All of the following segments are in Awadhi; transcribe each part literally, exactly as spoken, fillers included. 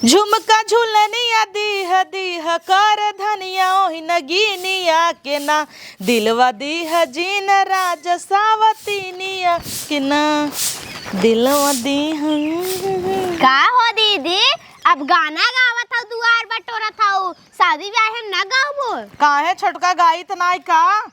झुमका झुलनिया दीह दीह कर धनिया ओहि नगीनिया के ना, दिलवा दीह जीन राजा सावतीनिया के ना, दिलवा दीह। का हो दीदी, अब गाना गावत हऊ, दुआर बटोरत हऊ, शादी ब्याह में ना गावबो? काहे छोटका, गाइत नाई का?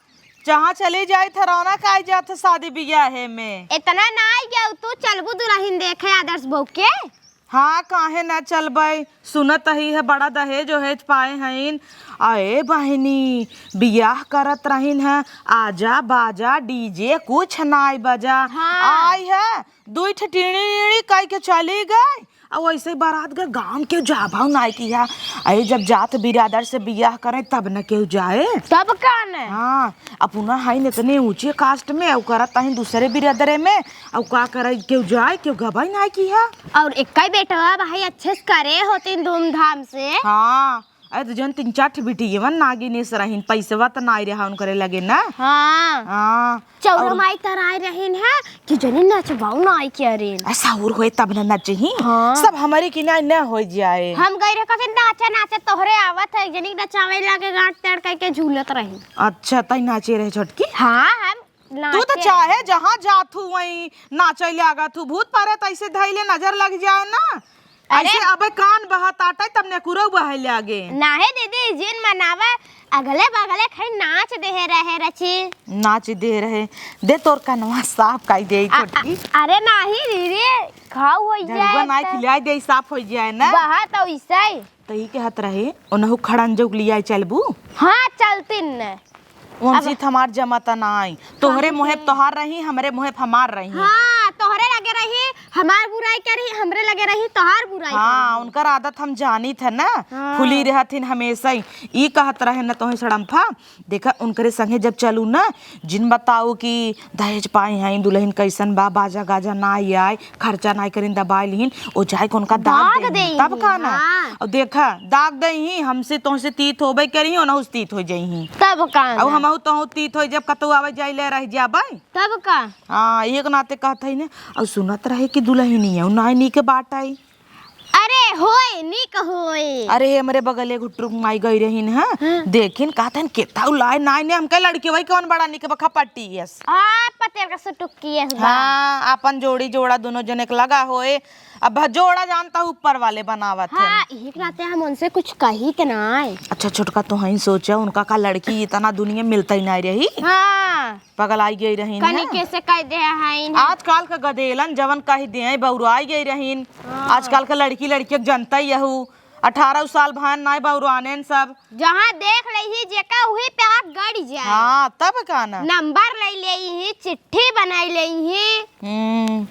जहाँ चली जाई थरौना काई जात शादी बियाहे में। इतना ना आई गया तू, चलबू दुल्हन देखे आदर्श बहू के? हाँ, काहे ना चलबै? सुनत ही है बड़ा दहेज ओहेज पाए हईन। अए बहिनी, बियाह करत रहीन है, आजा बाजा डीजे कुछ नाई बजा। हाँ। आई है, दुई ठे टीड़ी ईड़ी कई के चली गई। आ वैसे बारात गए, गाँव के जाबा नाई किया। अरे जब जात बिरादर से बियाह करे तब न केहू जाए। तब का न? हाँ, अपना हईन इतने ऊँचे कास्ट में, अउ करत हईन दूसरे बिरादरे में, अउ का करे केहू जाए, केहू गबई नाई किया। और एक्कै बेटवा भाई अच्छे से करे होतिन धूमधाम से। हाँ, अरे तो जौन तीन चार ठे बिटियवन नागिनेस रहीन, पैसवा त नाई रहा उनकरे लगे ना। हाँ। हाँ। चौरा और माई तराई रहीन है कि जनी नचबाऊ नाई के अरेन। ऐसा और होए तब न नचही। हाँ। सब हमरे की ना, न हो जाए। हम गई रहे कहते नाचे नाचे तोहरे आवत है, जनी नचावे लागे गांठ तड़ करके झूलत रही। अच्छा, तई नाचे रहे छोटकी? हाँ, हम तू तो नाचे चाहे रहे। जहाँ जात हूँ वहीं नाचे लागत हूँ। भूत प्रेत ऐसे धैले नजर लग जाए ना। अरे ऐसे अबे कान बहत आटे तब नेकुरो बहे लागे। नाहे दीदी, जिन मनावे अगले बगले खाई नाच देहे रहे रची। नाच दे रहे, दे तोर कनवा साफ काई दे आ, आ, छोटकी। अरे नाही दीदी, घाव हो झड़ुआ जाए नाई त खिलाई दे, साफ हो जाए ना। बहा तो इसे। त ई कहत रहे, ओनहु खड़ंजो के लियाई चलबू? हाँ, चलतिन न। उनसे अब त हमार जमा त नाई। तोहरे काहे मुँहे के? तोहार रही, हमरे मुँहे हमार रही। हाँ, तोहरे लगे रही, हमार बुराई करी, हमरे लगे रही, तोहार बुराई हाँ, करी। उनकर आदत हम जानी थे ना, हाँ। फुली रहथिन हमेशा ही। ई कहत रहे न तोहे सड़म्फा, देखा उनकरे संगे जब चलू ना, जिन बताऊ कि दहेज पाई हैं, दुल्हन कैसन बा, बाजा गाजा नाई आए, खर्चा नाई करिन, दबाई लिहिन, ओ जाए के उनका दाग दाग देइहीं, देइहीं, तब का ना? हाँ। और देखा, दाग देइहीं, हमसे तोहसे तीत होबे करिहीं, ओनहु से तीत हो जइहीं। तब का और ना? हमहु तोहु तीत हो, जब कतौ आवे जाए ले रह जाबे। तब का? हाँ, एक नाते कहत हई ने, और सुनत रहे कि दुल्हनिया नाई नीक बाटई। अरे होए, नीक होए। अरे, हमरे बगल एगो टुरुक माई गई रहीन, हाँ? हाँ। देखिन, कहतन, "केताऊ लाए नाई ने, हमके लड़की वही कौन बड़ा निक बखा पट्टी यस।" आ, पतेर का सुटुकी यस बा। हाँ, आपन जोड़ी जोड़ा दोनों जने के लगा होए। अब जोड़ा जानता हूँ, ऊपर वाले बनावत हैं। हाँ, यही के नाते हम उनसे कुछ कही त नाई। अच्छा, छोटका, तो हईन सोचा, उनका का लड़की इतना दुनिया मिलता ही नाई रही। हाँ। पगलाई गई रहीन कनी ना। कैसे कह दे हईन। आजकल का गदेलन जवन कह दे, बौराई गई रहीन। हाँ। आजकल का लड़की लड़किया के जनता ही यहू, अठारह साल भन नाई बौरानेन सब। जहाँ देख लेही जेका उही पे आँख गड़ी जाए। हाँ, तब का ना। नंबर ले लेही, चिट्ठी बनाई लेही। हम्म।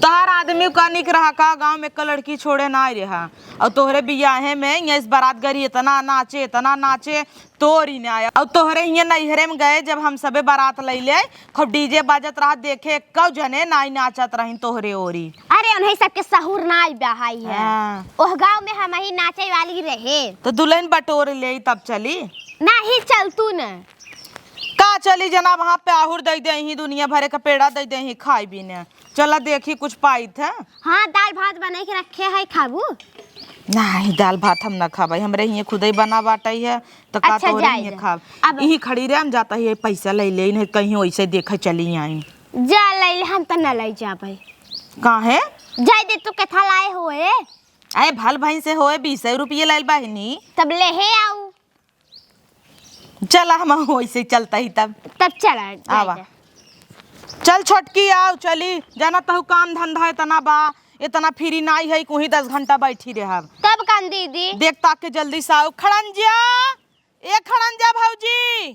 तोहार आदमी का निक रहा का, गाँव में एक लड़की छोड़े नाई रहा। और तोहरे बियाहे में यस बारात गरी इतना नाचे, इतना नाचे, तोरी ने आया। और तोहरे हियाँ नैहरे में गए, जब हम सबे बारात लैले, खूब डीजे बाजत रहा, देखे, एक्कौ जने नाई नाचत रहिन तोहरे ओरी। अरे, उन्हें सबके सहूर नाई बहाई है। हाँ। ओह गाँव में हमही नाचे वाली रहे। तो दुल्हन बटोर ले, तब चली। नाही, चल तू न। का चली जना, वहाँ पे आहुर दे देही, दुनिया भरे का पेड़ा दे देही, खाई भी न। चला देखी कुछ पाइत है। हाँ, दाल भात बनाई के रखे है, खाबू? नाही, दाल भात हम ना खाबै, हमरे हियाँ खुदे बना बाटै है, तो का अच्छा, तोरे जाए हियाँ दे। खाब? अब इही खड़ी रहे, हम जाता ही पैसा ले ले, नहीं कहीं वैसे देखे चली आई। जा ले ले, हम तो न ले जाबै। काहे? जाए दे, तू केथा लाए होए? अरे भल भई से होए, बीस रुपये लाइल बहिनी। तब ले हे आऊ। चला, हम वैसे चलता ही तब। तब चला, जाए आवा। दे। चल छोटकी, आव, चली। जाना तहु काम धंधा इतना बा, इतना free नाई है, कुही दस घंटा बैठी रहब। तब कान दीदी? देख ताक के जल्दी से आव। खड़ंजा, ए खड़ंजा भौजी।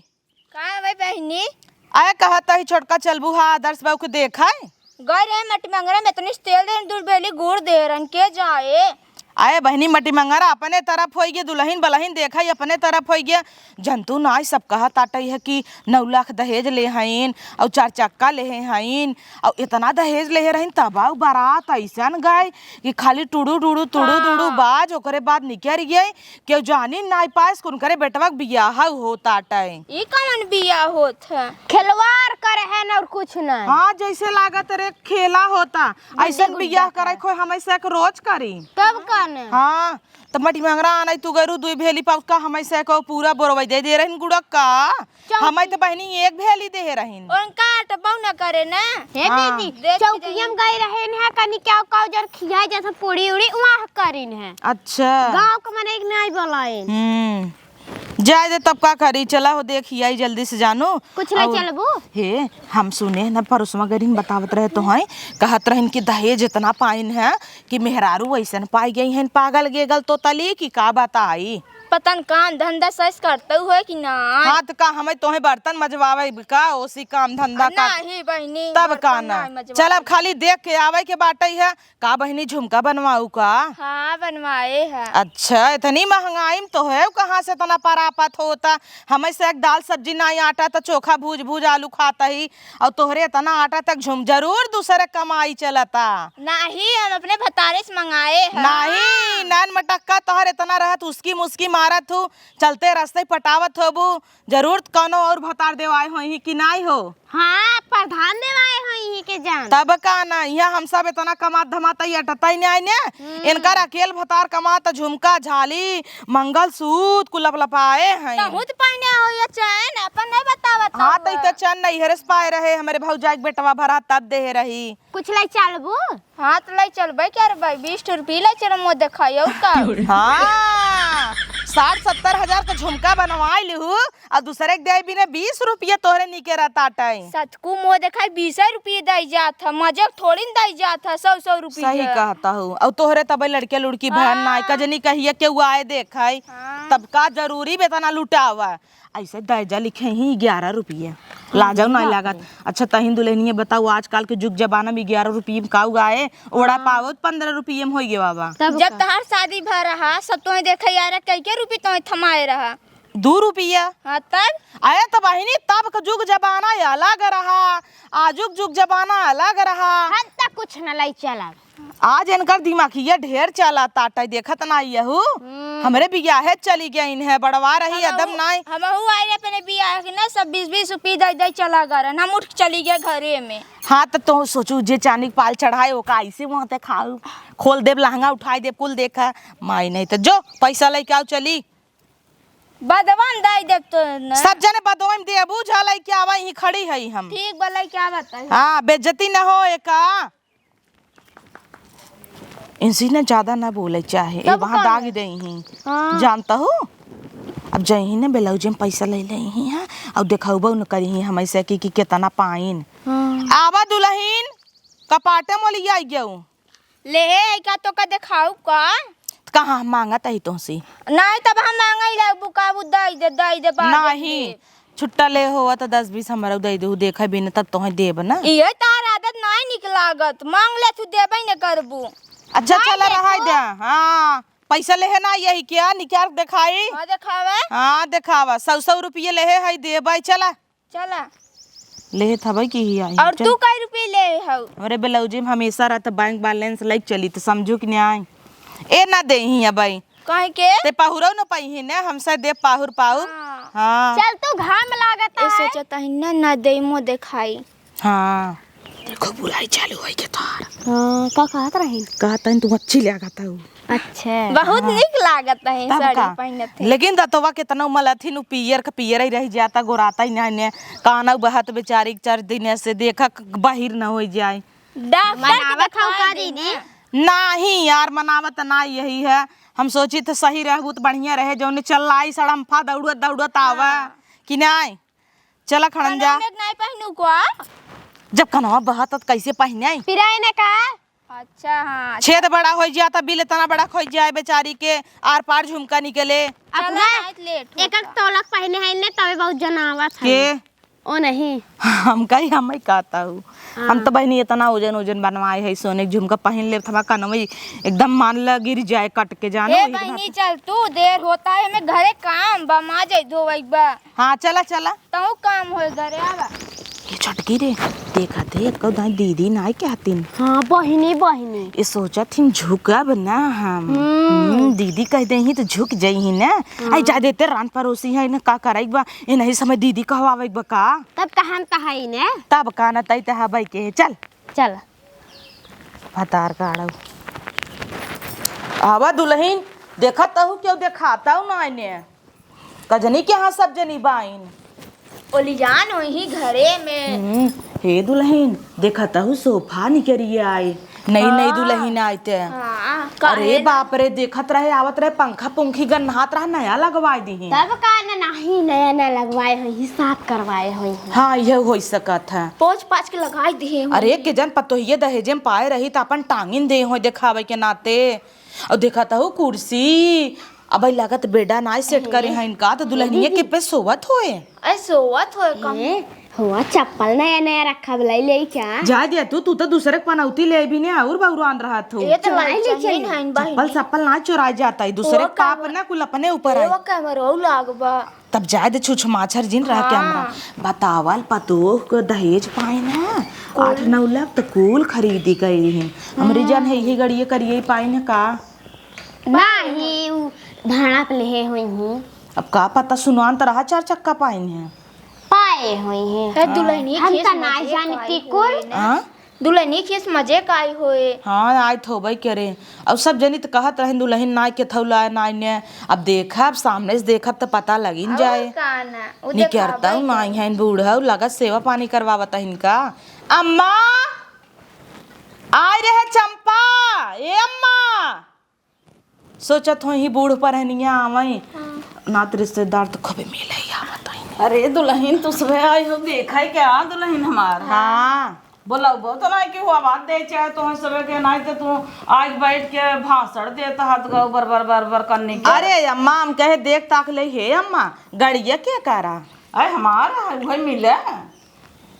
का है बहिनी? अरे कहत ही छोटका चलबू हा आदर्श बाबू के देखे? गए रहे मटी मंगरा में, इतनी तेल दे, दूर बेली गुड़ दे रन के जाए। अरे बहिनी, मटी मंगरा अपने तरफ होई गे, दुल्हन बलहिन देखा ही अपने तरफ होई गे। जनतू नाई सब कहत आटई है कि नौ लाख दहेज ले हईन और चार चक्का ले हईन और इतना दहेज ले रहीन, तब आऊ बारात ऐसन गए कि खाली टुड़ू टुड़ू टुड़ू टुड़ू हाँ। बाज, ओकरे बाद निकर गए। केहू जानी नाई पाएस कि उनकरे बेटवा के बियाह होत आटई। ई कौन बियाह होत है? खिलवाड़ करे है ना और कुछ नहीं। हाँ, जैसे लागत रे खेला होता। गुड्डी ऐसन गुड्डा बियाह करे का। खोए, हम ऐसे एक रोज करी। तब का? हाँ, त मटी मंगरा आनई तू गरू दुई भेली पाउत का, हमई से को पूरा बोरवई दे दे रहिन गुड़क का। चौकी। हमई त बहिनी एक भेली दे रहिन। उनका अटबौ न करे ना। हे हाँ। दीदी, देख चौकिया में गई रहे न है, कनी क्या का उजर खिया जैसे पूड़ी उड़ी वहाँ करिन है। अच्छा। गाँव के मने एक नाई बोलाइन। हम्म। जाए दे तब का करी, चला हो देखी आई जल्दी से जानू। कुछ ले अउर चलबू? हे, हम सुने न परोसवा गरिन बतावत रहे तो हैं, कहत रहन कि दहेज इतना पाइन है कि मेहरारू वैसन पाई गई हैं, पागल गेगल तो तली की का बताई। पता न काम धंधा सच करते हुए कि ना। हाँ, त का हमें तोहे बर्तन मजवावे का, ओसी काम धंधा का? नहीं बहिनी, तब का बर्तन ना? नहीं मजवावे। चल, अब खाली देख के आवे के बाटे है। का बहिनी, झुमका बनवाऊ का? हाँ, बनवाए है। अच्छा, इतनी महंगाई में तो है, कहाँ से इतना परापत होता? हमें से एक दाल सब्जी नाई आटा, त चोखा भूज भूज आलू खाता ही, अउर तोहरे इतना आटा तक झुम, जरूर दूसरे कमाई चलता। नाही, हम अपने भतारे से मंगाए हैं। नाही, नैन मटक्का तोहर इतना रहत, उसकी मुस्की मारत हूँ, चलते रस्ते पटावत होबू, जरूर कौनो और भतार देवाए होई कि नाई हो? हाँ, प्रधान देवाए होई के जान। तब का ना, यहाँ हम सब इतना कमात धमात ही अटता ही नहीं आए ने। हम्म। इनकर अकेल भतार कमात झुमका, झाली, मंगलसूत्र, कुल लपलपाए हैं। तहूँ तो पहने हो ये चैन, अपन नहीं बतावत हाँ, हो। तो ई तो चैन नहीं हरस पाए रहे, हमरे भौजाई के बेटवा भरा तब देहे रही। कुछ ले चलबू? हाँ, तो ले चलबे क्या रे भाई, बीस रुपये ले चल, मुँह दिखाई और का? हाँ, साठ सत्तर हजार का झुमका बनवाई लिहू, अउर दूसरे के देबी ने बीस रुपये तोहरे निके रहता टाइम। सतकू मुँह दिखाई, बीस रुपये दई जात है, मजे थोड़ी न दई जात है, सौ सौ रुपये। सही कहता हूँ। अउर तोहरे तब लड़के लुड़की बहन ना, हाँ। कजनी कहिए केहू आए देखाई, हाँ। तब का जरूरी बे इतना लुटावा। ऐसे दहेजा लिखे ही ग्यारह रुपये, लाजो नहीं लागत। अच्छा, तहिन दुल्हनिया बताओ, आजकल के जुग जमाना में ग्यारह रुपये में का उगाए, ओड़ा हाँ। पावत पन्द्रह रुपये में होई गे बाबा। तब जब का? तहार शादी भा रहा, सब तोहे देखे यार, कई के रुपये तोहे थमाए रहा? दू रुपया। हाँ, तब? अरे, तो बहिनी, तब का जुग जमाना अलग रहा, आजुक जुग जमाना अलग रहा। हम त कुछ न लाई चलब। आज इनकर दिमागिया ढेर चला ताटे, देखत ना यहू। हम्म। हमरे बियाहे चली गईन है, बड़वा रही हमहू, एकदम नाई। हमहू आई अपने बियाह के ना, सब बीस बीस रुपये दे दे चला गरन, हम उठ के चली गए घरे में। हाँ, त तो सोचू जे चांदी के पाल चढ़ाए, ओका ऐसे वहाँ ते खाऊ, खोल देब, लहंगा उठाई देब, कुल देखा। माई नहीं त जो पैसा लेके आओ, चली। बदवन दे देब तो न। सब जने बदवन देबू, झा लेके आवा, यहीं खड़ी है हम। ठीक बा, लेके आवा त। हाँ, बेइज्जती न हो एका। इनसे ना ज्यादा ना बोले चाहे, ये तब वहाँ का? दाग दे ही। हाँ। जानता हो, अब जइही ना ब्लाउज में पैसा ले ले ही, हाँ, और देखाउबो न करी ही हमें से कि, कि कितना पाइन। हाँ। आवा दुल्हन, कपाटे मोलिया आई गऊ। ले हे, आई का तो का देखाऊ का? त कहाँ हम मांगत ही तुमसे? नहीं, तब हम मांगे ही लगबू का, वो दई दे, दई दे, बाद में नहीं। दे। छुट्टा ले हो त दस बीस हमरा दे दू, देखे बिन तब तोहे देब ना। इहे तार आदत नाई निक लागत, मांग ले तू देबे न करबू। अच्छा, नाई चला, रहाई देखो। दे। हाँ, पैसा लेहे ना यही क्या, निकाल देखाई। हाँ, देखावे। हाँ, देखावा, सौ सौ रुपये लेहे है, देबे, चला। चला। लेहे थबे की ही आई। और चल। तू कई रुपये ले हऊ? हमरे ब्लाउजे में हमेशा रहत बैंक बैलेंस लइक चली, त समझू कि नहीं आई। ए ना देही अबई। काहे के? ते पाहुरौ न पइही ने, हमसे दे पाहुर पाहुर। हाँ। हाँ। चल तू, घाम लागत ए, है। सोचत ही ना, ना दे, मुँह देखाई। हाँ। देखो, बुराई चालू होई के तोहार। हाँ, का कहत रही? कहत हन, तू अच्छी लागत हऊ। अच्छा। बहुत हाँ। नीक लागत है तब साड़ी का? पहनत है। लेकिन दतवा केतना मलथिन, उ पियर के पियर ही रह जाता, गोराता ही नहीं ने। कानऊ बहत बेचारी के चार दिन से देखा, क-, बाहिर न हो जाए। डॉक्टर के मनावत हऊ देखाई का दे दीदी? ना। नाही यार, मनावत ना यही है। हम सोची थे सही रहबू त बढ़िया रहे, जौने चल्लाई सड़म्फा दौड़त दौड़त आवा हाँ। कि नाई? चला खड़न जा। कनवा में नाई पहनू का? जब कनवा बहत त कैसे पहने आई? पिराए ने का? अच्छा, हाँ। छेद बड़ा हो जाता, बिल इतना बड़ा खोई जाए बेचारी के, आर पार झुमका निकले। चला, अपना नाई त लेट एक एक होता। तौलक पहने है ने, तबे बहुत जनावत है। के? ओ नहीं। हम कही, हम ही कहता हूँ। हाँ। हम तो बहिनी इतना ओजन ओजन बनवाए है, सोने के झुमका पहन ले, थमा कनवा एकदम मान ल गिर जाए कट के, जानो। ए वही बहिनी, बात। चल तू, देर होता है, हमें घरे काम बा, माँ जाई धोवई बा। हाँ, चला, चला। तहु काम होई घरे आवा। ये छोटकी रे, देखा थे, एको दाई दीदी नाई कहतिन। हाँ, बहिनी, बहिनी। ये सोचत हिन झुकब ना हम। हम्म। हम्म, दीदी कह दे ही तो झुक जाई ही ना। हाँ। आई जा देते रान परोसी है ना, का कराई बा, ये नहीं समय दीदी कहवावे बा का? तब तहन तहाई ने। तब का ना तई तहा बाई के, चल। चल। भतार का आड़ऊ। आवा दुलहिन, देखत हऊ केहू देखातउ नाइने। कजनी के यहाँ सब जनी बाइन। ओलियान होइहीं घरे में। हम्म, हे दुलहिन, देखत हऊ सोफा निकरिया आइ। नई नई हाँ। दुलहिन आइ ते। हाँ, अरे काहे ना? बाप रे, देखत रहे, आवत रहे, पंखा पुंखी गन्हात रहा, नया लगवाइ दिहीं। तब का न, नाही नया नया लगवाए होइहीं, साफ करवाए होइहीं। हाँ, इहे होइ सकत है। पोंछ पाछ के लगाइ दिहे होइहीं। अरे के जन पतोहिए दहेजे में पाए रही त अपन टांगिन दे होइ देखावे के नाते। अउ देखत हऊ कुर्सी, अबइ लागत बेडा नाई सेट करे हैं इनका, त दुलहिनिया के पे सोवत होए। अरे सोवत होए कम। ए, हुआ चप्पल नया नया रखब लइ लेइ क्या? जाए दे तू, तू त दूसरे के पनौती लेइ भी ने अउर बउरान रहत हो। ये तो चोराई ले चली। चप्पल सप्पल ना चोराई जाता है, दूसरे के पाप ना कुल अपने ऊपर आई। वो कैमरा लागबा। तब जाए दे छुछमाछर जिन रह के हमरा। हाँ। बतावल पतोह के दहेज पाइन है, आठ नौ लाख त कुल खरीदी गई है। हमरी जान है यही गड़िए करिए पाइन है का? नाही, उ भाड़ा पे लेहे होइहीं। अब का पता, सुनान त रहा चार चक्का पाइन है। पाए होइहीं। ए, दुलहिनिया हम त ना जानती कुल। हाँ? दुलहिनिया खेस मजे का आई होए। हाँ, आइत होबे करे। अब सब जनी त कहत रहे दुलहिन नाई के थौला है, नाई ने। अब देखब, सामने से देखब त पता लगिन जाए। का ना, उ निकरता देखाबे नाई है, बूढ़ा लगत सेवा पानी करवावत है इनका। अम्मा, आइ रहे चंपा, ए अम्मा। सोचत होइहीं बूढ़ परहनिया आवइ। हाँ। नात रिश्तेदार त खूबे मिलइ आवत होइहीं। अरे दुलहिन, तू सुबह आई हो, देखइ क्या दुलहिन हमार? हाँ। बोलउबो त नाई कि हुआ बात दे चाहे तो सुबह के, नाई त तू आइ बैठ के भाषण देत हत गउ बर बर बर बर करने के। अरे अम्मा, हम कहे देख ताक ले, हे अम्मा, गड़िया के करा? अरे हमार है, उहे मिले।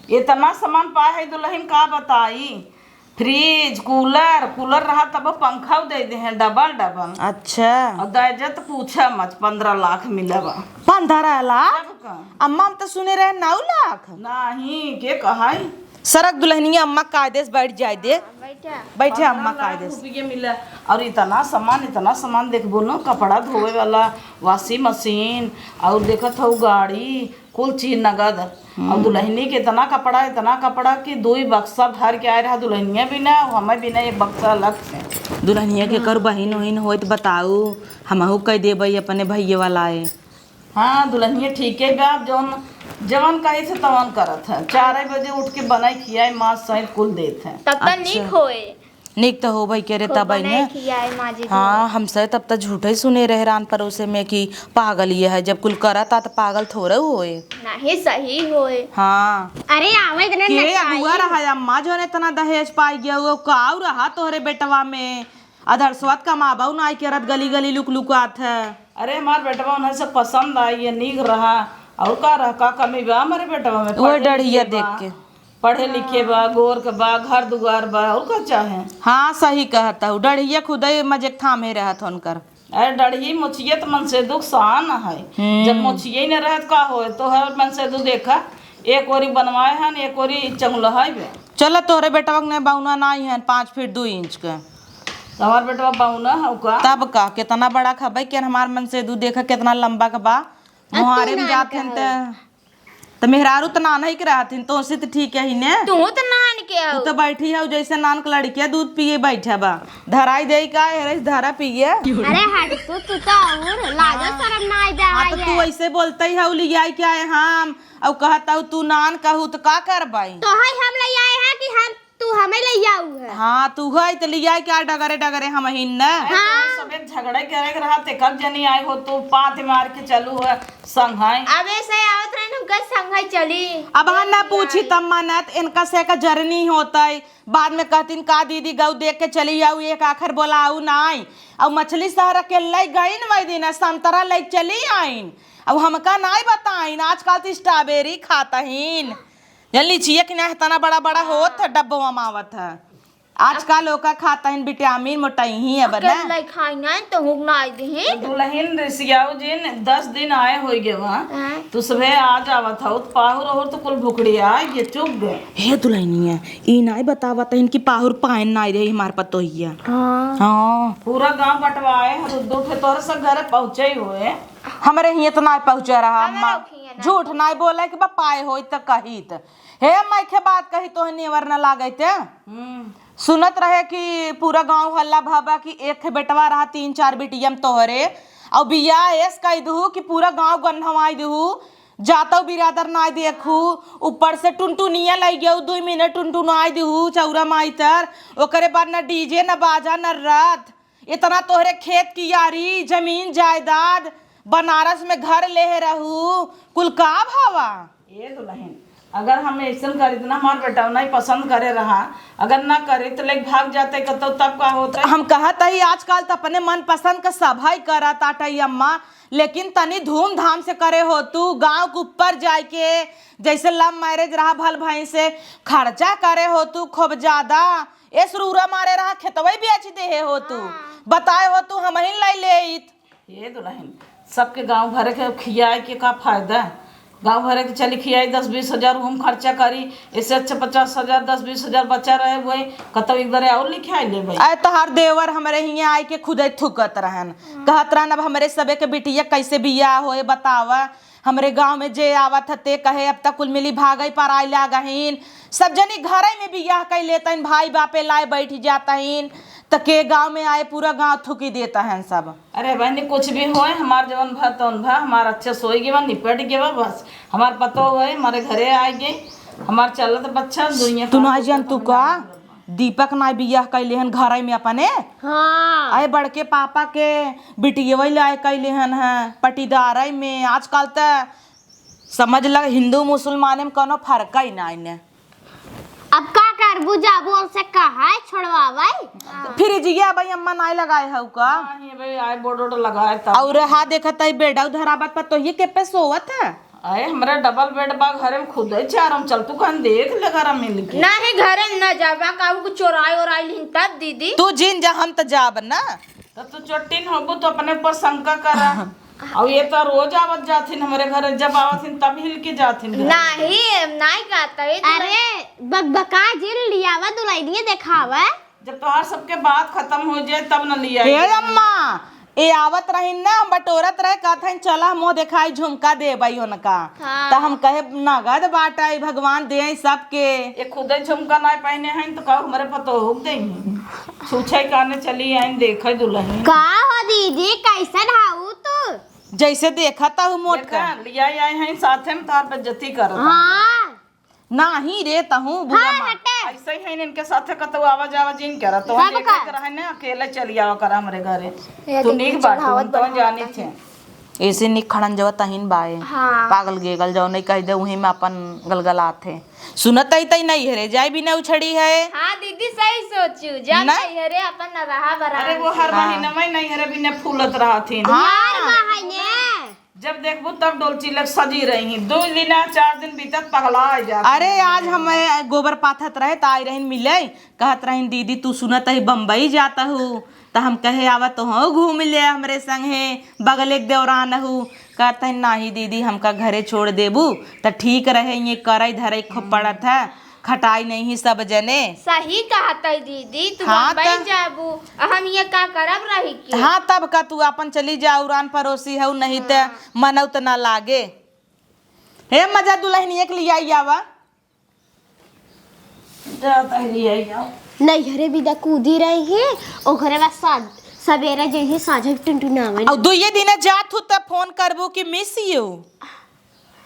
इतना सामान पाए है दुलहिन, का बताई। फ्रिज, कूलर, कूलर रहा तब पंखा दे दे हैं डबल डबल। अच्छा। अउर दहेज त पूछा मत, पन्द्रह लाख मिला बा। पन्द्रह लाख? तब का? अम्मा, हम त सुने रहे नौ लाख। नाही, के कहइ? सरक दुलहिनिया, अम्मा कायदे से बैठ जाइ दे। बैठा। बैठे अम्मा पन्द्रह लाख कायदे से। रुपये मिला। अउर इतना सामान, इतना सामान देखबो न, कपड़ा धोवे वाला, वॉशिंग मशीन, अउर देखत हऊ गाड़ी, कुल चीज नगद। हम्म। अउर दुलहिनी के इतना कपड़ा, इतना कपड़ा कि दुइ बक्सा भर के आए रहा दुलहिनिया बिना, अउर हमें बिना एक बक्सा अलग से। दुलहिनिया के कर बहिन उहिन होइत बताऊ, हमहू कह देबइ अपने भइये वाला है। हाँ, दुलहिनिया ठीके बा, जौन जवन कही से तवन करत है। चार बजे उठ के बनाई खियाई, मांस सहित कुल देत है। तब त अच्छा। नीक होए। नीक त होबइ करे खूब तबइ बनाए ने। खियाए माँ जी हाँ, को। हमसे तब त झूठइ सुने रहे रान परोसे में कि पागल ये है, जब कुल करत आ त पागल थोड़े होए। नहीं, सही होए। हाँ। अरे, आवे इतने के नचाई। अगुआ रहा अम्मा, जौन इतना दहेज पाइ गया, वो काऊ रहा तोहरे बेटवा में? अधरसवत कमाबउ नाई करत, गली गली लुक लुकात है। अरे, हमार बेटवा उन्हें से पसंद आई, ये नीक रहा। अउर का रहा, का कमी बा हमरे बेटवा में? वो पढ़े डढ़िया लिखे देख बा। के। पढ़े लिखे बा, गोर के बा, घर दुआर बा, अउर का चाहे? हाँ, सही कहत हऊ। डढ़िया खुदे मजे के थामे रहत होनकर। अरे, डढ़ी मोछिए त मनसेधू के शान है। हम्म। जब मोछिए न रहत का होए, तो हर मनसेधू देखा, एक ओरी बनवाए हन, एक ओरी चंगुलहाई बे। चल, तोहरे बेटवा के ने बौना नाई हन, पाँच फीट दू इंच के। तो हमार बेटवा बौना हौ का? तब का, केतना बड़ा खबे के हमार मनसेधू देखा, केतना लंबा के बा। अब तू मोहारे में नान जात हन कहल। त त मेहरारू त नानही के रहत हिन, तोसे त ठीक ही ने। तू त नान के तू हऊ। त बैठी हऊ जैसे नान के लड़किया दूध पिए बैठा बा। धराई देई का, एरे धरा पिए। अरे हट तू, तू त अउर लाजो हाँ। शरम ना आई हाँ, त जाए। तू ऐसे बोलते ही हऊ, लियाई के आए हम, अउ कहत हऊ तू नान कहू त का करबाई? तो है हम ले आए हैं कि हम तू हमें ले आऊ है। हाँ, तू है त लिया क्या डगरे डगरे हम हिन न। अरे, हाँ। तोरे सबे झगड़े करे के रहा, ते कब जनी आए हो, तू पात मार के चलू है संघाई। अब ऐसे आवत रहे न, कल संघाई चली। अब हाँ ना पूछी तब मानत, इनका से का जरनी होतई। बाद में कहतीन का दीदी गऊ देख के चली आऊ, एक आखर बोला आऊ नाई। अब मछली शहर अकेले गईन वही दिन, संतरा ले चली आईन। अब हमका नाई बताइन, आजकल त स्ट्रॉबेरी खात हीन। या लीचिया के ना इतना बड़ा बड़ा होत है, डब्बवा में आवत है। आजकल ओका खाता हिन विटामिन, मोटाई ही है बना। अकेले खाई ना तो हुक ना आई दे। तो दुलहिन रिसियाऊ जिन दस दिन आए होई गए वहाँ। हाँ। तो सुबह आ जावत हो, तो पाहुर ओहुर तो कुल भुखड़ी आए, ये चुप गए। हे दुलहिनिया, ई नाई बतावत हिन कि पाहुर पाइन नाई रही हमार पतोहिया। हाँ। हाँ। पूरा गांव बंटवाए हैं, दो, दो ठे तोरे सब घरे पहुँचे ही हुए। हमरे हियाँ त नाई पहुँचा रहा अम्मा। हमरे हियाँ ना। झूठ नाई बोले कि बा पाए होई त कही त। हे अम्मा, एके बात कही तोहे नेवर न लागै ते। हम्म। सुनत रहे कि पूरा गाँव हल्ला भबा कि एक ठे बेटवा रहा, तीन चार बिटिया में तोहरे, अउ बियाह एस कइ दुहु कि पूरा गाँव गन्हवाइ दुहु, जातउ बिरादर नाइ देखु, ऊपर से टुनटुनिया लइ गयउ, दुइ मिनट टुनटुनाइ दुहु चौरा माई तर, ओकरे बाद न डीजे न बाजा न रात, इतना तोहरे खेत कियारी, जमीन जायदाद, बनारस में घर लेहे रहू, कुल का भावा? ए दुलहिन, अगर हम अइसन करित ना, हमार बेटवा नाहीं पसंद करे रहा, अगर ना करित लेके भाग जाते कतौ, तब का होत? हम कहत हई, आजकल त अपने मनपसंद क सभई करत आटइ अम्मा, लेकिन तनी धूमधाम से करे होतू, गाँव के ऊपर जाइके, जइसे love marriage रहा भल भइँसे, खर्चा करे होतू खूब जादा, एस रुरा मारे रहा, खेतवइ बेच देहे होतू, बताए होतू, हमहिन लइ लेइत। ए दुलहिन, सबके गाँव भरे के खियाइके का फायदा? गाँव भरे के चली खियाई, दस बीस हजार हम खर्चा करी, एसे अच्छा पचास हजार, दस बीस हजार बचा रहे, वही कतौ एक बारे अउर लिखाइ लेबइ। अरे तोहार देवर हमरे हियाँ आइके खुदइ थुकत रहन, कहत रहन, "अब हमरे सबे के बिटिया कइसे बियाह होए, बतावा।" हमरे गाँव में जे आवत ह, ते कहे, "अब त कुल मिली भागइ पराइ लागहिन।" सब जनी घरइ में बियाह कइ लेतहिन, भाई बापे लाए बइठ जातहिन, त के गाँव में आए, पूरा गाँव थुकी देतहिन सब। अरे बहिनी, कुछ भी होए, हमार जवन भा तवन भा, हमार अच्छे से होइ गवा, निपट गवा, बस। हमार पतोह होए, हमरे घरे आइ गइ, हमार चलत बच्चा, दुनिया तू का ना कुछ जान, तू का? दीपक नाई बियाह कइले हन घरइ में अपने। हाँ। अरे बड़के पापा के बिटियवइ लाए कइले हन, हैं, पटीदारइ में। आजकल त समझ लग हिंदू मुसलमाने में कउनो फर्कइ नाई ने। अब का करबू, जाबू उनसे कहा है छोड़वावइ? फ्रिजिया भाई अम्मा नाई लगाए हउ का? नहीं भाई, आए बोर्ड वोर्ड लगाए तब। अउर हा देखत हई बेडउ धरावत पर तो ये के पे सोवत है? अरे, हमरे डबल बेड बा घरे में, खुदइ चारम चल, तू कहन देख ले घरा मिल के। नाही, घरे में न जाबा, काहू को चोराई ओराई लिहिन तब दीदी। तू जिन जा, हम त जाब ना। त तू चोट्टिन होबू तो अपने पर शंका करा। अउ ये तो रोज आवत जाथिन हमरे घरे, जब आवथिन तब हिल के जाथिन घरे। नाही, नाही कहत है तू। अरे, बकबका जिन लियावा, दुलहिनिया देखावा। जब तोहार सबके बात खतम होइ जाए तब न लियाई। ए अम्मा, ए आवत रहिन ना, हम बटोरत रहे, कहत हइन, "चला, मुँह देखाई, झुमका देबइ उनका।" हाँ। त हम कहे, "नगद बाटइ, भगवान देइ सबके।" ए खुदइ झुमका नाई पहिने हइन, त कहू हमरे पतोहू के देइहइन। छूछइ काने चली आइन, देखइ दुलहिन। का हो दीदी, कइसन हऊ तू? जइसे देखत हऊ मोट देखा, का। लियाई आए हइन साथे में, तोहार बेइज्जती करत हइन। हाँ। नाही रे, तहूँ बुरा हाँ, मान। हटे। अइसे ही इनके साथे कतौ आवा जावा जिन करा, तो सब देखत का? रहे ना, अकेले चली आवा करा हमरे घरे। ये तू देखी, नीक बात, चढ़ावत तुम तो बढ़ावत जानी है। थे। ऐसे नीक खड़न जवा तहिन बाए। हाँ। पागल गेगल जवा नहीं कह दे, उही में अपन गलगलात है। सुनत ही तई नहीं है रे, जाई भी ना उछड़ी है। हाँ दीदी, सही सोचू, जब ना? नहीं है रे, अपन न रहा बरा अरे वो हर हाँ। महीना में नहीं है रे, बिना फूलत रहा थी। हाँ। यार, माँ है ने। जब देखबू तब डोलची लग सजी रही, दो दिना चार दिन बीतत पगला जात। अरे, आज हम गोबर पाथत रहे त आई रहिन मिले, कहत रहिन, "दीदी, तू सुनत ही बम्बई जात हू, त हम कहे आवा तोहूँ घूम ले हमरे संगे, बगले के देवरान हू।" कहत हन, "नाही दीदी, हमका घरे छोड़ देबू त ठीक रहे, ये करई धरई खूब पड़त है।" खटाई नहीं सब जने। सही कहत है दीदी, तू हाँ, बम्बई त जाबू, आ हम ये का करब रही के? हाँ, तब का तू आपन चली जा, उरान पड़ोसी हऊ, नहीं त हाँ। मनऊ त ना लागे। हे मजा दुलहिनिया के लियाई आवा। जा त लियाई आवा। नैहरे बिदा कूदी रही है, ओकरे बाद सा-, सबेरे जइहे साझे टुनटुनावे। अउ दुइये दिना जात हू त फोन करबू कि miss you।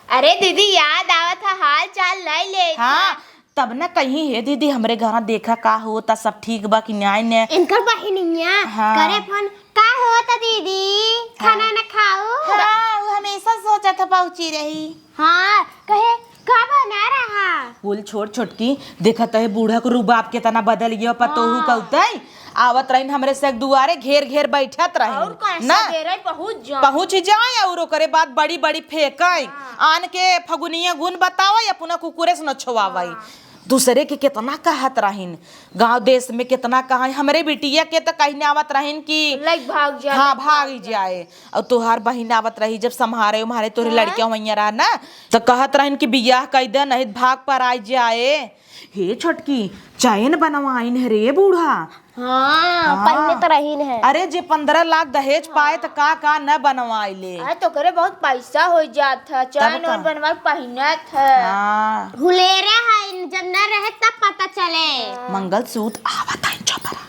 अरे दीदी, याद आवत ह, हाल चाल लइ लेत हाँ, ह। तब न कहीं, "हे दीदी, हमरे घरा देखा का होता, सब ठीक बा कि नाई ने?" इनकर बहिनिया हाँ। करे फोन, "का होता दीदी, खाना हाँ। न खाऊ?" हाँ, वो हमेशा सोचत ह पहुँची रही। हाँ, कहे, "का बना रहा?" बोल, "छोड़ छोटकी, देखत है बूढ़ा को रुबाब केतना बदल गया, पतोहू हाँ। कउतई।" आवत रहिन हमरे से एक दुआरे घेर घेर बैठत रहिन। और कौन ना? सबेरे पहुँच जाओ। पहुँच जाए और ओकरे बाद बड़ी बड़ी फेंकई। हाँ। आन के फगुनिया गुन बतावई, अपना कुकुरे से नछवावई। हाँ। दूसरे के केतना कहत रहिन। गाँव देश में केतना कहा, हमरे बिटिया के त कहिन आवत रहिन कि लइक भाग जाए, हाँ, लइक भाग भाग जाए। जाए। और तोहार बहिन आवत रही जब सम्हारे उम्हारे तोहरे हाँ। लड़किया वहिया रहा ना, त कहत रहिन कि बियाह कई दे, नहीं त भाग पराई जाए। हे छोटकी, चैन बनवाइन है रे बूढ़ा। हाँ, हाँ। पहिने तो रही न है। अरे, जे पन्द्रह लाख दहेज पाए, त का का न बनवाई ले। अरे, तो करे बहुत पैसा हो जात है, तब चैन का? और बनवा के पहिनत है। हाँ। हुलेरे है, जब न रहे तब पता चले। हाँ। मंगलसूत्र आवत है, चुप रहा।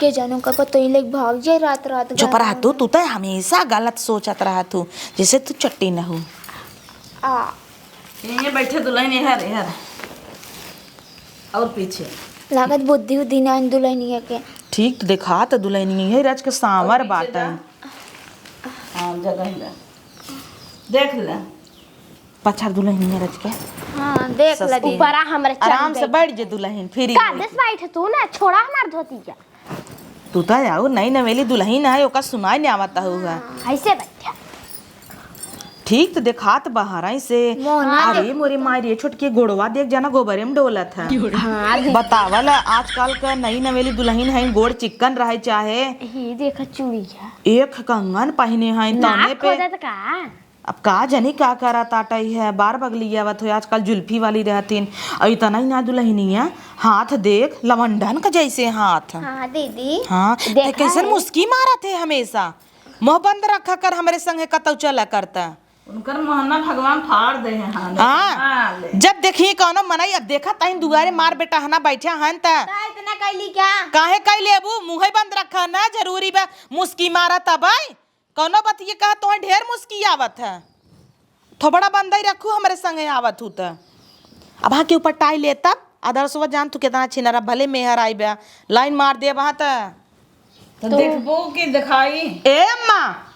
के जानो का पता ही लेके भाग जाए रात रात चुप रहा गाना तू, में। तू तो हमेशा गलत सोचत रहा तू, जैसे तू चट्टी न हो। आ। यहीं बैठे दुल्हन, यहाँ रे, यहाँ रे। और पीछे। लागत बुद्धि उद्धि ना दुल्हनिया के। ठीक तो देखा तो दुल्हनिया है, रच के सांवर और पीछे बाटे। जा। हाँ, जगह ही बा। देख ले। पछाड़ दुल्हनिया रच के। हाँ, देख ले सस्ती। दीदी। ऊपरा हमरे चढ़ आराम से गई। बैठ जे दुल्हन, फिर का देश बैठ तू ना, छोड़ा हमार धोती का। तू तो जाऊ, नई नवेली दुल्हन है, ओका सुनाई नहीं आवता होगा। हाँ, ऐसे बैठा। ठीक तो देखात बहराई से। मोहना अरे देख। मोरी माई रे, छोटकी गोड़वा देख जाना, गोबरे में डोलत है। हाँ, देख। बतावल, आजकल का नई नवेली दुल्हन है, गोड़ चिक्कन रहे चाहे। ही देख चूड़िया। एक कंगन पहिने हैं, नाक तने पे। खोदत का? अब का जनी का करत आटई है, बार बगली आवत हो, आजकल जुल्फी वाली रहतीन। और इतना ही ना दुल्हनिया, हाथ देख, लवंडन का जैसे हाथ। हाँ, दीदी। हाँ, ते देखा कैसन है? मुस्की मारत है हमेशा। मुँह बंद रखा कर, हमरे संगे कतौ चला करता। उनकर मोहना भगवान फाड़ दे हैं, हाँ, हाँ। हाँ, ले। जब देखी कौनो मनई, अब देखा तहीं दुआरे मार बेटा हना बैठा हन त। ता इतना कैली क्या? काहे कैले अबू? मुँहे बंद रखा ना, जरूरी बा। मुस्की मारा तब आई। कौनो बतिये कहा, तोहे ढेर मुस्की आवत है। थोबड़ा बंदई रखू, हमरे संगे आवत हू त। अब हाँ के ऊपर टाई ले तब, आदर्शवा जान तू कितना छिनरा, भले मेहर आई बा, लाइन मार दे वहाँ त। तो तो देखबो कि दिखाई। ए अम्मा,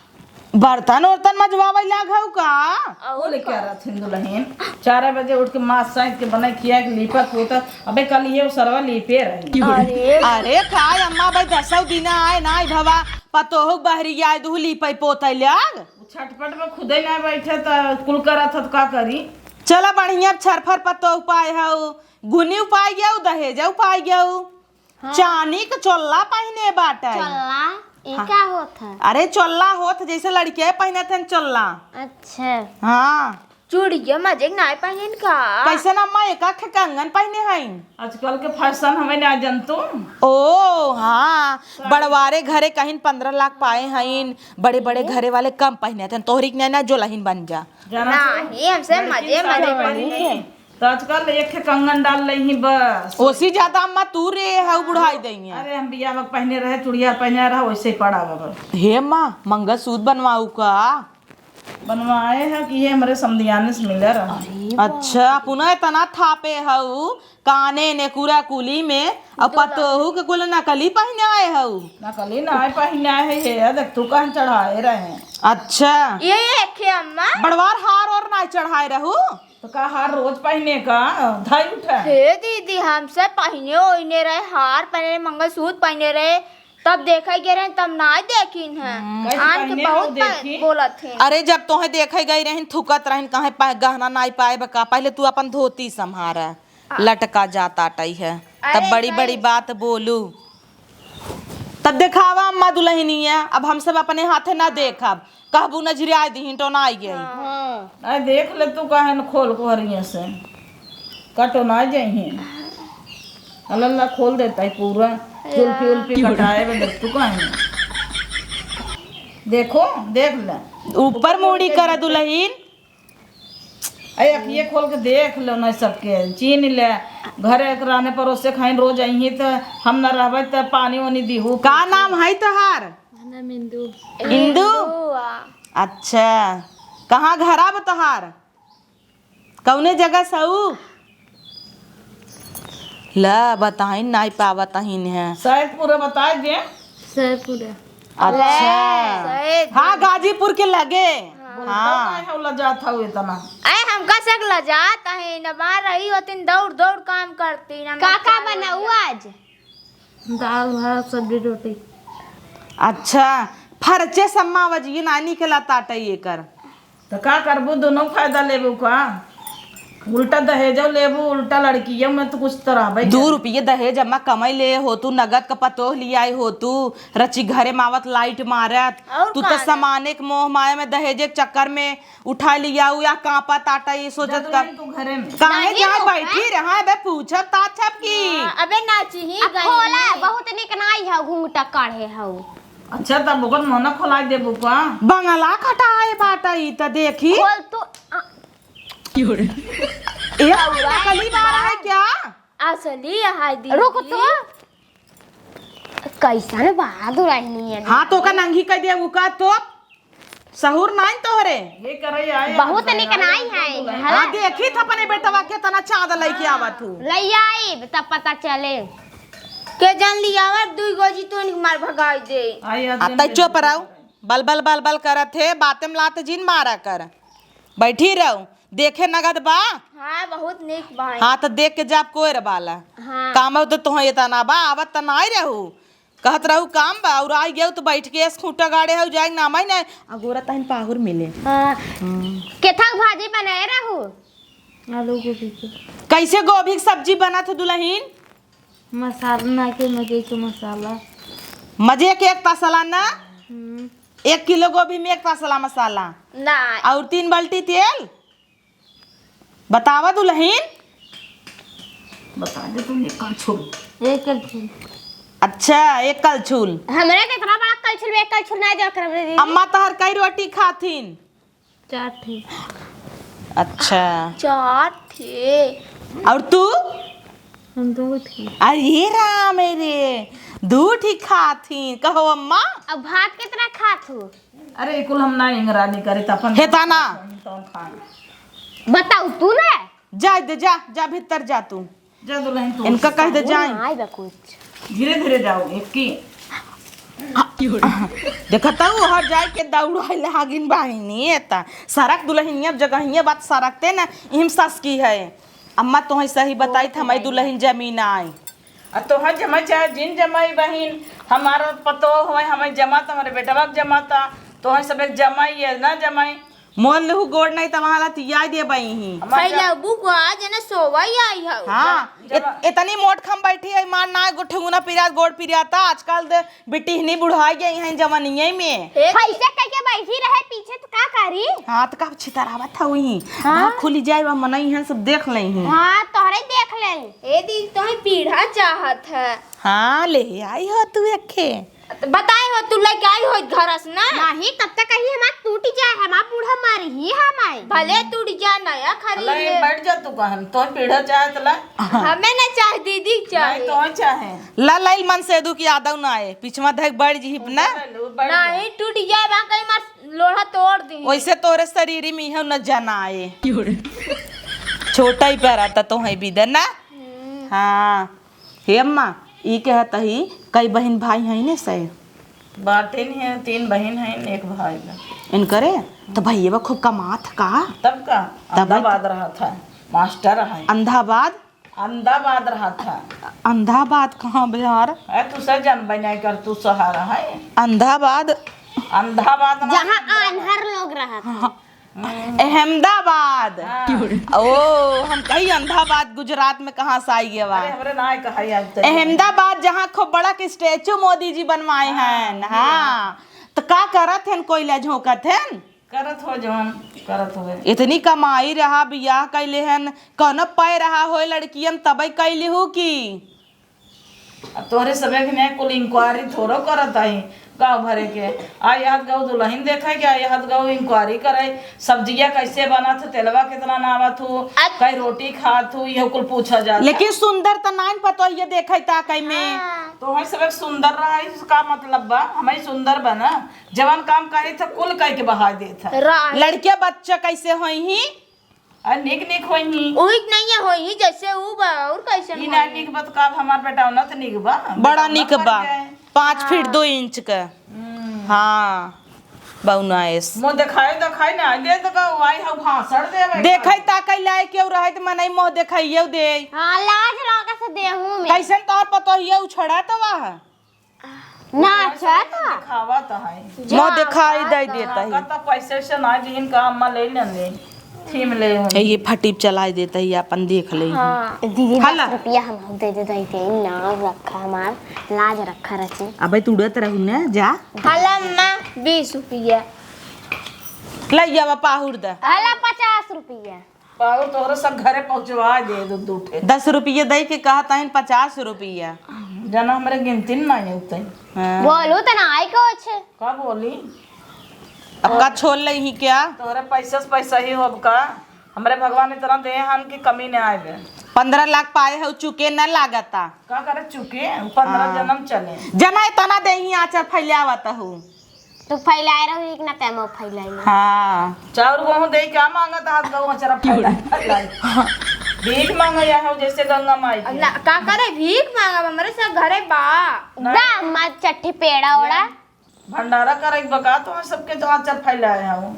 बर्तन उर्तन मजवावे लाग हऊ का? वो ले क्या रहत हिंदू लहीन? चार बजे उठ के माथ साइत के बने खिया के लीपत होता। अबे कल ये सरवा लीपे रही। अरे। अरे काय अम्मा भाई, दसौ दिना आए ना आई भवा, पतोहू बहरी आए दुहू लीपे पोते लाग। उ छटपट में खुदे ना बैठे त कुल करत ह त का करी? चला बढ़िया, अब छरफर पतोहू पाए हऊ, गुनी उपाय गऊ, दहेज उपाय गऊ। हाँ। चानी क चोल्ला पहिने बाटे। चोल्ला? ए हाँ। का होत है? अरे चोल्ला होत जैसे लड़कियां पहिनत हन चोल्ला। अच्छा। हाँ। चूड़िया मजे के नाय पहिनन का? कैसन अम्मा, एका खे कंगन पहिने हईन? आजकल के फैशन हमें ना जनतू। ओ हाँ, बड़वारे घरे कहीं पन्द्रह लाख पाए हईन, बड़े बड़े घरे वाले कम पहिने हन, तोहरी के ना, ना जोलहिन बन जा। जाना नहीं, हमसे मजे, मजे। तो आजकल एक ठे कंगन डाल लेही बस। ओसी ज्यादा अम्मा तू रे हऊ बुढ़ाई देंगे। अरे हम बियाह में पहने रहे, चुड़िया पहने रहा, वैसे ही पड़ा बा। हे अम्मा, मंगलसूत्र बनवाऊ का? बनवाए है कि ये हमरे समधियाने से मिले रहा। अच्छा, पुनः इतना थापे हऊ, काने ने कुरा कुली में, अब पतोहू के कुल नकली पहने आए हऊ। नकली ना पहने आए है, ये देख तू कहाँ चढ़ाए रहे। अच्छा। ये, ये एक है अम्मा। बड़वार हार और ना चढ़ाए रहू। तो का हार रोज पहने का? धाई उठा। हे दीदी, हमसे पहने ओइने रहे, हार पहने रहे, मंगलसूत्र पहने रहे, तब देखे गए रहे, तब ना देखिन है। हम्म। आन के बहुत प-, बोलत है। अरे, जब तोहे देखे गई रहिन, थुकत रहिन, कहे पा-, गहना नाई पाए बका, पहले तू अपन धोती संभारा, लटका जात आटई है, तब अरे बड़ी बड़ी बात बोलू। तब देखावा अम्मा दुल्हनिया, अब हम सब अपने हाथे ना देखब। कहबू नजरिया दिहिन, टोनाई गई। हाँ। आ, देख ले तू काहे न खोल कोहरिया से। का टोनाई जइहिन। अल्लाह, अल्लाह खोल देता है पूरा। जुल्फी उल्फी कटाए बे देख तू काहे न। देखो, देख ले। ऊपर मुड़ी करा दुल्हन। अरे, अखिए खोल के देख लो ना सबके, चीन ले। घरे एक राने परोसे खाइन रोज अइही त हम ना रहबे त पानी वानी दीहू। का नाम है तोहार? नाम इंदू। इंदू? इंदू, आ। अच्छा, कहाँ घरा बा तोहार? कौने जगह से हऊ? ला, बताइन नाई पावत अहिन है। शायद पूरा बताए दे। सैदपुर। अच्छा। सैद। हाँ, गाजीपुर के लगे। हाँ। हाँ। काहे लजात हऊ इतना? अरे, हमका से लजात है, न बाहर रही होती, दौड़ दौड़ काम करती, न का का बनाऊ आज? दाल, भात, सब्जी, रोटी। अच्छा, फरचे सम्मा वजिए नानी के लताटे ये कर। तो का करबू, दोनों फायदा लेबू का? उल्टा दहेजो लेबू, उल्टा लड़कियों में तो कुछ तो रहबे दू करे। रुपये दहेज अम्मा कमाई ले हो तू, नगद का पतोह लियाई हो तू, रची घरे में आवत लाइट मारत। और तू तो का ना? सामाने के मोह माया में दहेजे के चक्कर में उठा लिया या कांपत आटा ये सोचत जब का। नहीं तू घरे में। काहे नहीं जाए हो, बैठी हैं? रहा बे पूछब ताछब की। हाँ, अबे नाची ही अब गई खोला, नहीं। बहुत निक नाई है, घूंघटा काढ़े है। अच्छा, तब ओकर मोहना खोलाइ देबू का? बंगला खटाए बाटा ई त देखी। खोल तू, आ, ए, नकली बारा है क्या? असली है दीदी। रुक तू। कैसन बा दुलहिनिया? हाँ, तो का नंगी कह दे, उ का तो सहूर नाइन तोहरे। ये करे आए बहुत निक नाई है। हाँ, देखी था अपने बेटवा के तना चाँद लइके आवत हूँ। ले आई, तब पता चले। के जान लियावा, दुई गोजी तो इनके मार भगाई दे। आई, आज आ, दिन तै के चुप रहो। बल, बल, बल, बल करत है, बातें लात जिन मारा कर। बैठी रहो, देखे नगद बा। हाँ, बहुत निक बा। हाँ, तो देख के जाब कोयर बाला। हाँ। काम हो तो तोह ये तना बा, आवत त नाई रहू। कहत रहू काम बा, और आई गयो तो बैठ के स्कूटर गाड़े हो जाए, नाम ही नहीं। अगोरा तहन पाहुर मिले। हाँ। हम्म। केथा के भाजी बनाए रहू? आलू गोभी के। कैसे गोभी के सब्जी बनत हो दुलहिन? मसाला ना के, मजे के मसाला। मजे के एक तसला ना? हम्म। एक किलो गोभी में एक तसला मसाला? ना। और तीन बाल्टी तेल? बतावा दुलहिन। बता दे तुम एक कलछुल। एक कलछुल। अच्छा, एक कलछुल। हमरे तो इतना बड़ा कलछुल में एक कलछुल ना दिया करब रे दीदी। अम्मा तहर कई रोटी खाथिन? चार ठे। अच्छा। चार ठे। और तू? हम दो ठे। अरे राम रे, दू ठी खाथिन। कहो अम्मा। अब भात कितना खात हो? अरे, कुल हम ना इंगरानी करे, त अपन हेता ना। तौन खाए। बताऊ तू ना। जाए दे, जा, जा भीतर जा तू। जा दुलहिन तू। इनका कह दे जाए। ना आएगा कुछ। धीरे धीरे जाओ, एक की। देखा तो हर जाए के दौड़ाए लागिन बहिनी, एता। सरक दुलहिनिया जगहिया बात सरकते ना, इम सस की है। अम्मा तोहे सही बताई, त हमारी दुलहिन जमीन आई। आ तोहर जमाई चाहे जिन जमाई बहिन, हमार पतोह होए, हमें जमात, हमारे बेटवा के जमाता, तोहर सब एक जमाई है ना जमाई। मोल लहू गोड़ नहीं त वहाँ लतिया दे बही। हमार खैला जब बुआ जना सोवा ही आई हौ। हाँ, जब, जब इत-, इतनी मोट खम बैठी है, मार ना गुठुगुना पिरात, गोड़ पिराता। आजकल दे बिटिहनी बुढ़ाई गई हैं जवानिये में। ए, कैसे कह के बैठी रहे पीछे तो का करी? हाँ, तो का छितरावत है वही। हाँ। हाँ, खुली जाए, वह मनई हैं सब देख लें ही। हाँ, तोहरे देख लें। ए दी, तोहे पीढ़ा चाहत है। हाँ, ले आई हो तू एखे। त बताए हो, तू लेके आई हो घर से ना? नहीं, तब तक कहीं हमार टूट जाए, हमार बूढ़ा मरी ही हमार। भले टूट जाए, नया खरीद अल्लाह, ले। बैठ जा तू कहन, तो पीढ़ा चाहे त ला। हमें ना चाहे, दीदी के चाहे। नहीं, तो चाहे। ला लाइल मन से दुख यादव ना आए, पिछवा धक बढ़ जी हिप ना। ले लो, बैठ जा। नहीं, टूट जाए, बा कहीं मार लोढ़ा तोड़ दी। वैसे तोरे शरीर में इहो न जनाए। छोटा ही पैरा त तोहे भी दे ना। हम्म। हाँ। हे अम्मा, ई कहत ही, कई बहिन भाई हैं ने से? बाटिन हैं, तीन बहिन हैं, एक भाई बा। इनकरे? त भैया खूब कमात का? तब का? तब अहमदाबाद रहा था, मास्टर है। अंधाबाद? अंधाबाद रहा था। अंधाबाद कहाँ बे यार? ए, तू से जानबे नहीं कर, तू सहारा है। अंधाबाद? अंधाबाद ना जहाँ है। आन्हर लोग रहा था। हाँ, अहमदाबाद। हाँ। ओ, हम कही अंधाबाद गुजरात में कहाँ से आई गया बा? अरे, हमरे ना आए कहा याद तो। अहमदाबाद, जहाँ खूब बड़ा के स्टैचू मोदी जी बनवाए हाँ, हैं। हाँ। हाँ। तो का करत हैं, कोयला झोंकत हैं? करत हो जवन, करत हो। इतनी कमाई रहा, बियाह कैले हैं, कौनो पाए रहा होए लड़कियन तबे कैली हो की? अब तोहरे सबे के में कुल इंक्वायरी थोड़ो करत आई गाँव भरे के। आ याद गाँव दुलहिन देखे के, आ याद गाँव इंक्वायरी करे, सब्जिया कैसे बनत है, तेलवा कितना नावत हूँ, अब कई रोटी खात हूँ, ये कुल पूछा जाता। लेकिन सुंदर त नाइन पतो ये देखे ता कई में। हाँ। तोहरे सबे के सुंदर रहा, इसका मतलब बा, हमें सुंदर बना, जवन काम करे थे कुल कह के बहा देत है। रा- लड़के बच्चे कैसे होई ही? अरे निक निक होई ही। उही नहीं है होई ही जैसे ऊ बा, और कैसन ई ना होई? निक बा त का हमार बेटा ना त निक बा। बड़ा बेटा निक ना बा। बन जाए। पाँच फीट हाँ। दो इंच का। हम्म। हाँ। बउनाइस। मुँह देखाई देखाई ना दे त का वाई हम भाषण देवे। देखई ता कई लाए केहू रहे त मनई मुँह देखाइयो दे। हाँ, लाज लागे से देहू में। कैसन तोहर पतोहिया उछड़ा त वाह। ना, अच्छा था। दिखावा तो है। मुँह दिखाई दे देता है। का तो पैसे से ना जिन का अम्मा ले लेंगे। छीन ले हम। ए, ये फटीप चलाए देता ही, अपन देख ले। हाँ। दीदी, हला। दस रुपया हम दे दे, दे दे, नाम रखा हमार, लाज रखा रची। अबे तू उड़त रहू ना, जा। हला अम्मा, बीस रुपया। ले आवा पाहुर दा। हला पचास रुपया। पाहुर तोहरे सब घरे पहुँचवा दे दो, दो ठे। दस रुपया दे के कहा ताइन पचास रुपया। जना हमरे गिनती में ना है उतई। हाँ। बोलू त ना आई कुछ। का बोली? अब का छोड़ ले ही क्या? तोहरे पैसा से पैसा ही हो अब का? हमरे भगवान इतना दे हन कि कमी न आवे। पन्द्रह लाख पाए हो, चुके न लागता। का करे चुके? उ पन्द्रह हाँ। जन्म चले। जना इतना दे ही आचर फैलावत हो। तो फैलाए रहो, एक ना टाइम फैलाई। हाँ। चाउर गेहूं दे क्या मांगत हाथ गहूं अचरा फैलाई, फैलाई। भीख मांगे या हो जैसे गंगा माई अब के। ना, का करे भीख मांगब, हमरे सब घरे बा। ना। दा, मत चट्टी पेड़ा ओड़ा। भंडारा करे के बका तो सबके तो आचर फैलाए हो।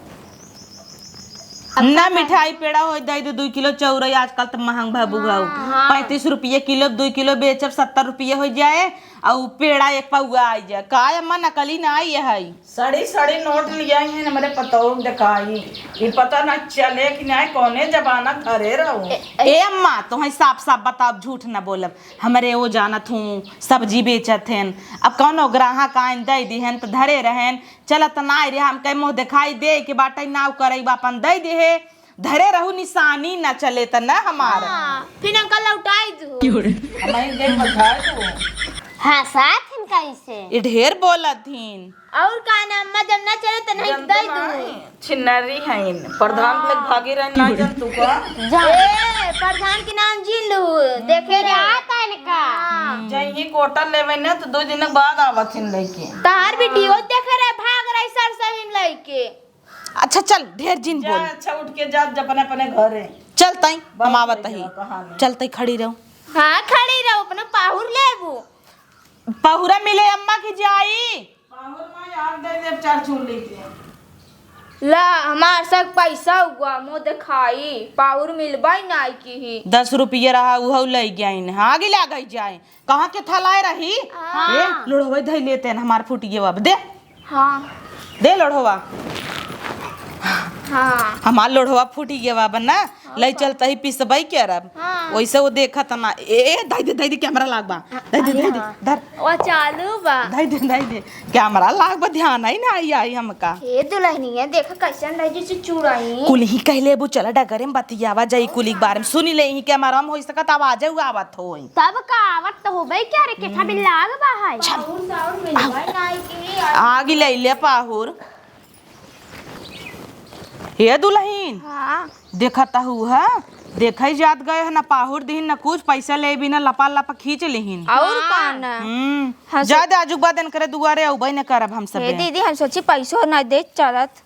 ना मिठाई पेड़ा हो दे दो, दो किलो चौरई, आजकल तो महंग भाव बुझाऊ। हाँ। पैंतीस रुपये किलो, दो किलो बेचब, सत्तर रुपये हो जाए, और पेड़ा एक पौआ आई जाए। का अम्मा नकली ना आई है? सड़ी सड़ी नोट लिया है हमरे पतोह देखाई। ये पता ना चले कि ना कौने जमाना धरे रहो। ए, ए अम्मा, तुम्हें साफ साफ बताओ, झूठ ना बोलब। हमरे वो जानत हूँ, सब्जी बेचत हन। अब कौनो ग्राहक आइन दे दिहन त धरे रहन, चलत ना रहे, हम कहे मुँह दिखाई दे के बाटे नाव करई बा, अपन दे दिहे, धरे रहू निशानी ना चले त ना हमार। हाँ, फिर हमका लौटाई दू। हमारे जेब में खाए तू। हाँ, साथ हन कैसे? ये ढेर बोलत हिन। और का ना अम्मा, जब ना चले त नहीं जन दे तो दू। नहीं, छिनारी हईन। प्रधान हाँ। लोग भागी रहन ना जन तू का। जा। ए, प्रधान के नाम जीन लू। देखे रे। जात है इनका। हाँ। जहीं कोटा लेवे ना तो दो दिन बाद आवत हिन लेके। तार बेटी वो देखे रे, भाग रही सर सही लेके। अच्छा चल, ढेर जिन जा, बोल। अच्छा उठ के जा, जा अपने अपने घरे। चल तई, बस हम आवत हो गया ही। कहानी। चल तई, खड़ी रहो। हाँ, खड़ी रहो, अपना पाहुर लेबू। पाहुरा मिले अम्मा की जाई। पाहुर माई आग दे देब चार चूल्ही के। ला, हमार सब पैसा हुआ, मुँह दिखाई, पाहुर मिलबा ही नाई की ही। दस रुपये रहा, उहउ लइ गइन। हाँ, आगे ले गई जाए। कहाँ के थलाए रही? हाँ। ए, लोढ़वे धइ लेते हैं, हमार फूट गया अब। दे। हाँ। दे लोढ़वा। हाँ। हमार लोढ़वा फूट गया अब ना। लई चलत ही पिसबई के अरब। हाँ। वैसे वो देखत ना। ए, ए, धई दे, धई दे, कैमरा लाग बा। धई दे, अरे धई दे, हाँ। धर। वो चालू बा। धई दे, धई दे। कैमरा लाग बा, ध्यान ही ना आई, आई हमका। ए दुल्हनिया, देखा कैसन रही जैसे चुड़ैल। कुल ही कह लेबू, चला डगरे में बतियावा जाई, कुल ही के बारे में सुनी ले ही, कैमरा में हो सकत आवाजे हुआ आवत होई। तब का आवत तो होबे क्या रे, केठा बिल लाग बा है। चल। पाहुर साहुर मिलबा ही नाई की। आगी ले ले पाहुर। हे दुलहिन, हाँ। देखत हऊ ह, देखइ जात गए ह, न पाहुर दिहिन, न कुछ, पैसा लेबी, न लपा लपा खींच लिहिन। और हाँ। का न? हम्म, हाँ, जा दे, आजुक बाद इनकरे दुआरे अउबइ न करब हम सब। हे दीदी, हम सोची पैसो न दे चलत,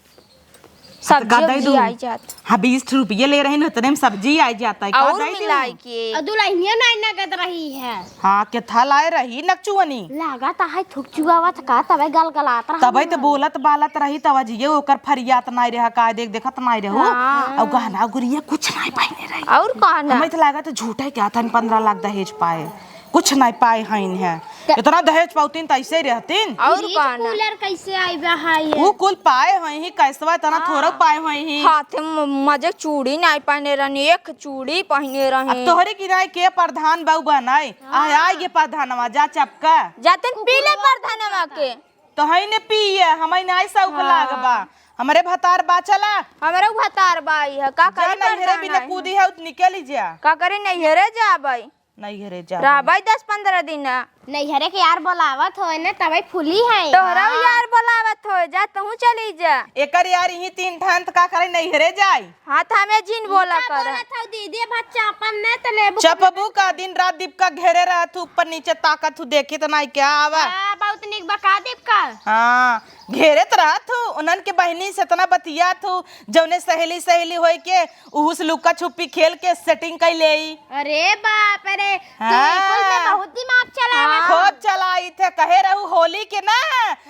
हाँ, तो का सब्जी दे उब्जी दू? आई जात। हाँ, बीस रुपये ले रहे न, उतने में सब्जी आई जाता है, का और दे दू? मिलाई के। और दुलहिनिया नहीं नगद रही है। हाँ, केथा लाए रही नकचुअनी। लागत है थुक चुआवत का, तबे गलगलात रहा तबे तो मन। बोलत बालत रही, तब जिये ओकर फरियात नाई रहा, का देख देखत नाई रहो। हाँ। और गहना गुरिया कुछ नाई पहने रही। और का ना? हमें तो लागत झूठे क्या था, पन्द्रह लाख दहेज पाए, कुछ नाई पाए हइन है। त- इतना दहेज पाउतीन त ऐसे रहतीन। और दीदी, का ना? कूलर कैसे आई बा है ये? वो कुल पाए हई ही, कैसवा इतना हाँ। थोड़ा पाए हई ही। हाथ में मजे चूड़ी नाई पहने रहनी, एक चूड़ी पहने अब रही। तोहरे किनारे के प्रधान बाऊ बनाए? हाँ। आ, आ ये प्रधानवा, जा चपका। जाते न पी ले प्रधानवा के। तो हई ने पिए, हमई नाई शौक हाँ। लाग बा। हमरे भतार बा, चला। हमरे भतार बा, ई है, का करे जाई नैहरे प्रधान बिना है? कूदी है, उत निकली जा। का करे नैहरे जाबई? नैहरे जाबई। रहबई दस पन्द्रह दिन। नैहरे के यार बोलावत होए ने, तबे फूली है। तोहरा हाँ। यार बोलावत होए, जा तहूँ चली जा। एकर यार यही तीन ठान त का करे नैहरे जाई? हाँ, त हमें जिन बोला का कर। बोलत हऊ दीदी, बच्चा अपन ने त लेबू। चपबू का दिन रात दीपका घेरे रहत हू, ऊपर नीचे ताकत हू, देखित नाई क्या आवा? हाँ, बहुत निक बा का दीपका? हाँ, घेरत रहत हू, उन्हन के बहिनी से इतना बतियात हू, जौने सहेली सहेली होई के उहू से लुका छुपी खेल के सेटिंग कई लेई। अरे बाप रे, तू हाँ। कुल में बहुत दिमाग चलावत हाँ। हऊ। खूब चलाई थे, कहे रहू होली के ना,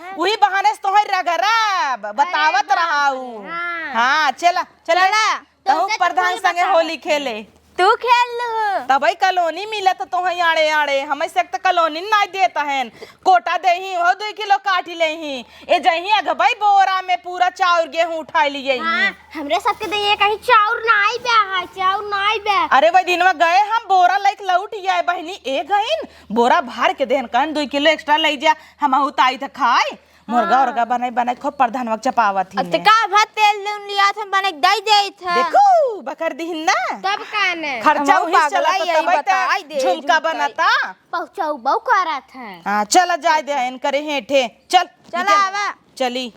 हाँ। वही बहाने से तोहर रगरब, बतावत बाप रे। रहाऊ। हाँ। हाँ, चला, चला। चला। तहूँ तुमसे तो प्रधान कोई संगे बतावत होली नहीं। खेले। तू खेल लू। तबई कॉलोनी मिलत तोहई आड़े आड़े, हमई से त कॉलोनी नाई देत हन। कोटा देही, हो दुई किलो काटी लेही। ए जही अगबई बोरा में पूरा चाउर गेहूं उठाई लिए ही। हाँ, हमरे सबके दइया कहीं चाउर नाई बा है, चाउर नाई बा। अरे वही दिनवा गए हम बोरा लइके लौट आए बहिनी, ए गइन बोरा भर के देहन कहन दुई किलो एक्स्ट्रा लइ जा, हमहू ताई त खाए। मुर्गा हाँ। उर्गा बनाई बनाई खूब प्रधानवा के चपावत ही अब त ने। का भात तेल दून लिया था बने दई देत है। देखू बकर दिहिन ना। तब का ने? खर्चा हमहू उही पागल चला है, तो यही तबई त बताई दे, झुमका झुमका। बनता। पहुँचाऊ बहु करत है। हाँ चला जाए दे इनकरे हेठे। चल चला निकल। आवा। चली।